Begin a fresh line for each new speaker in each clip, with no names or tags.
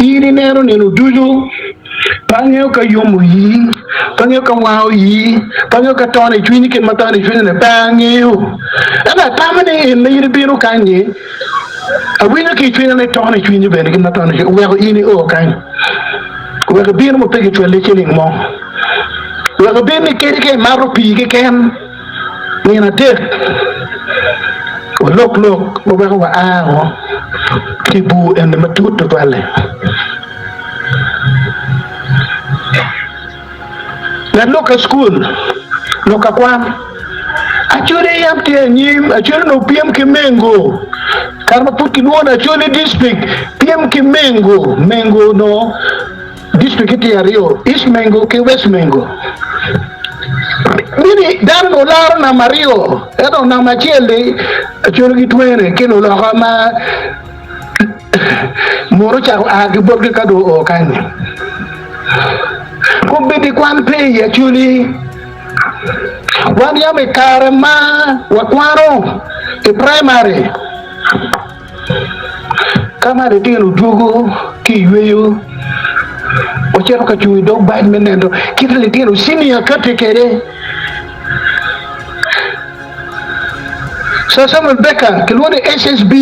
In ineno nino ducu, pe angeyo ka yomo ii, pe angeyo ka wango ii, pe angeyo ka tono i cwinyi kit ma tono i cwinyi-ni, pe angeyo. Ento atamo ni in ma in ibino kany-nyi, awinyo ki i cwinya ni tono i cwinyi bene kit ma tono i cwinyi, oweko in io kany, oweko ibino ma pe gicwali ciling mo, oweko ibino ni kadi ka imato pii keken. Nino adek walok lok ma weko waa o ki i bur eni matut tutwal-li. Wek lok ka cukul, lok ka kwan, Acholi yam tye anyim, Acholi onongo pyem ki Mengo, kare ma pud kilwongo ni Acholi District pyem ki Mengo, Mengo onongo Distrikki tye aryo, East Mengo ki West Mengo. Mini dano onongo laro namba aryo, ento namba acel-li acwalo ki twene ki luloka ma munu ocako a ki botgi ka dong oo kany. Kombeddi kwan pe i Acholi. Wan yam i kare ma wakwano i praimari, Ka ma litino odwogo ki i yweyo, ocito ka cung i dog bac me neno kit ma litino cinia katti kwede. Sir Samuel Baker kilwongo ni SSB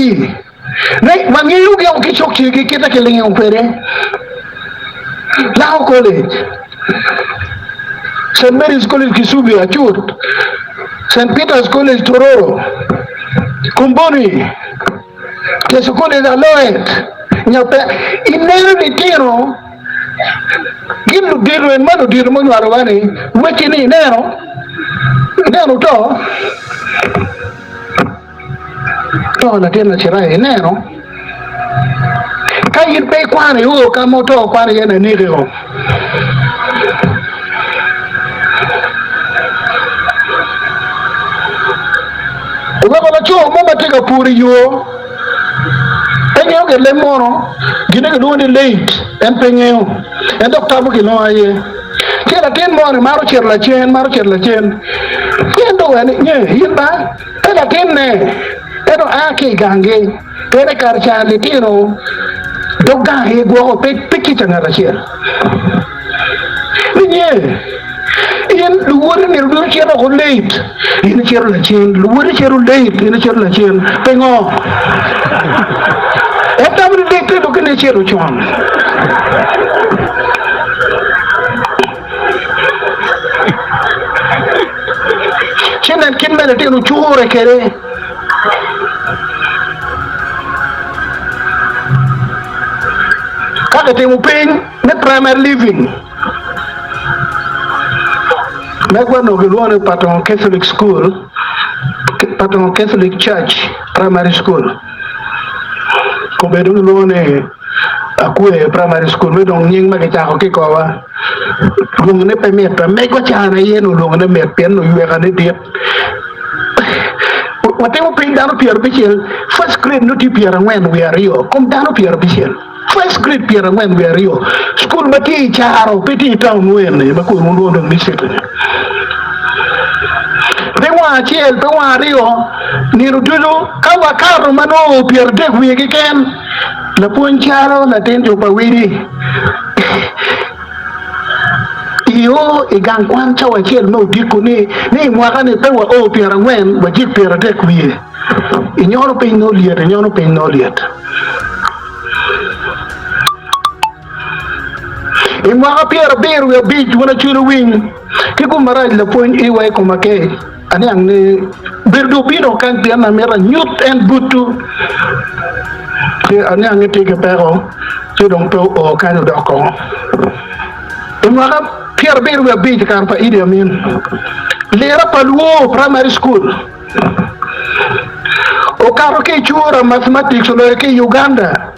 ni wangeyo gin ki cokcegi kit ma kilingo kwede. Lango College, St. Mary's College Kisubi, Acut, St. Peter's College Tororo, Comboni, Teso College Aloet, nyo pe ineno litino gin ludito en ma ludito munywalowa ni wecci ni ineno ineno oto. To latin Lacirael, ineno? Ka in pe ikwano io ka ma oto kwano iye naniki-o. Oweko laco mo ma tye ka pur i yo, pe ngeyo gin leb mono, gine kilwongo ni leit, en pe ngeyo, en dok tamo gin aye. Ci latin mo-ni maro cito lacen, maro cito lacen, ci en dong owaco ni, Nye, in ba? Pe latinne, ento a ki i ganggi, pien i kare ca litino dog gang aye gwoko, pe kica ngat acel. Ni nye, in luwoti nino ducu cito woko late, in icito lacen, luwoti cito late, in icito lacen, pingo? En tamo ni late-te dong kine icito con. Ci nen kit ma litino cure kwede. Ka kitimo piny me primary living megwa onongo kilwongo ni Patongo Catholic School, Patongo Catholic Church Primary School. Kobedo gilwongo ni Akwe Primary School me dong nying ma kicako ki kowa. Lwongone pe mit, mego can aye nongo lwongone mit pien nongo ywekane dit. Watimo piny dano pyerabicel, first grade nongo tye pyerangwen wiye aryo, kom dano pyerabicel. First grade pyerangwen wiye aryo, cukul ma tye i caro pe tye i taun eni ma kor wulwongo dong ni city-ni. Pe wang acel, pe wang aryo, nino ducu ka wakato ma nongo pyeradek wiye keken, lapwony calo latin jo pa widi i o i gang kwan cawa acel me odiko ni ni i mwaka-ni pe wao pyerangwen wajik pyeradek wiye. Inyono piny nongo lyet, inyono piny nongo lyet. I mwaka pyerabiro wiye abic wun acwalo winy ki gum marac lapwony iwa i koma kec. Aniang ni bedo dong obino kany pien amito anyut en botwu. Ci aniang ni tye ki peko ci dong pe oo kany odok koko. I mwaka pyerabiro wiye abic i kare pa Idi Amin, lira pa Luo Primary School okato ki i cura Mathematics oloyo ki i Uganda.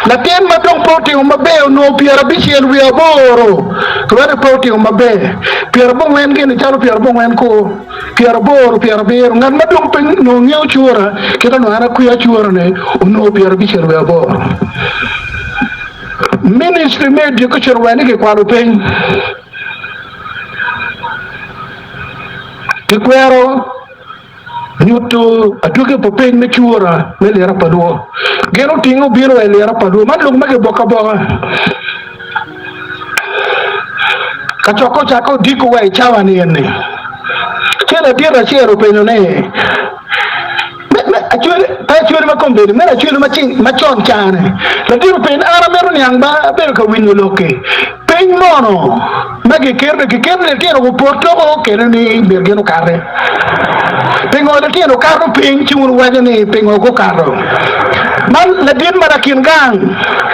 Latin ma dong pe otimo maber onongo pyerabicel wiye aboro, lwete pe otimo maber, pyerabongwen gini calo pyerabongwen kur, pyeraboro, pyerabiro. Ngat ma dong pe onongo ngeyo cura kit onongo an akwiya cura-ni onongo pyerabicel wiye aboro. Ministry me Education owaco ni kikwalo piny, kikwero. Nyuto adwogi pa peny me cura me lira pa lwo. Gin otinge obino wa i lira pa lwo. Man lok ma kiboko aboka. Kacokke ocakke odiko wa i cawa-ni eni. Ci ladit acel openyo ni, Me, me, acwali, pe acwali ma kombeddi, meno acwali ma ceng, macon ca-ni. Ladit openyo ni, An amito niang ba, abedo ka winyo lokki. Piny mono ma giketo-ni, giketo ni litino gupot loko kede ni myero gin okati. Pingo litino okato piny ci wun wuwaco ni pingo gukato? Man ladit ma lakin gang,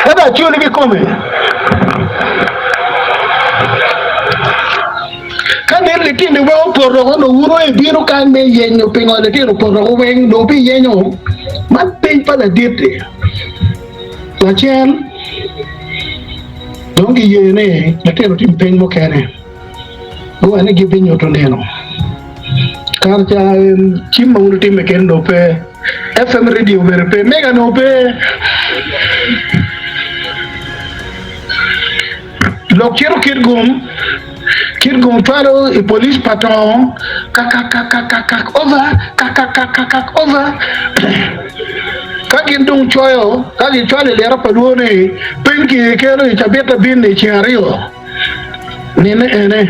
ento acwali kikome. Ka nen litini weng opoto woko, nongo wun aye ibino kany me yenyo pingo litino opoto woko weng, nongo wubiyenyo man piny pa ladit-ti. Lacen, dong giye ni litino otim peny mukene, guwaco ni gibinyuto nino. Kare ca cim ma wun wutimme kene onongo pe, FM radio bene pe, mega onongo pe. Lok cito Kitgum, Kitgum cwalo i police pa tongo kakakakakak over kakakakakak over ka gin dong coyo ka gicwalo i lira pa lwo ni piny ki kelo i cabit abin-ni i ceng aryo nine ene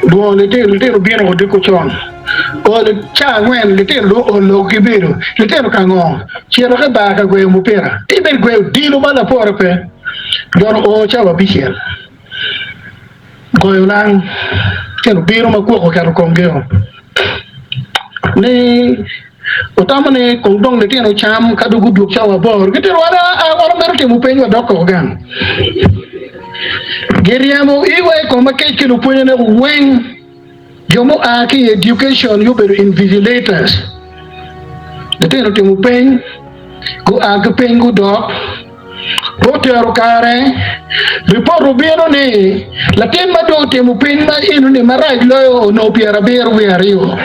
lwongo litino litino bino odiko con ol ca angwen litino dong olo gibedo litino ka ngo cito ki bar ka gweyo mupira ti bed gweyo odilo ma lapore pe. Jon oo cawa abicel, goyo olang, ci obino ma kwok oketo komgio, ni otamo ni kong dong litino cam ka dong gudwog cawa aboro. Gitito wan aa wan wamito timo peny wadok koko gang. Giryemo iwa i koma kec ki lupwonyene weng. Jo mua ki i education gubedo invigilators. Litino timo peny, gua ki piny gudok. Pe otero kare, ripot obino ni latin ma dong otimo piny ma enoni marac loyo onongo pyerabiro wiye aryo.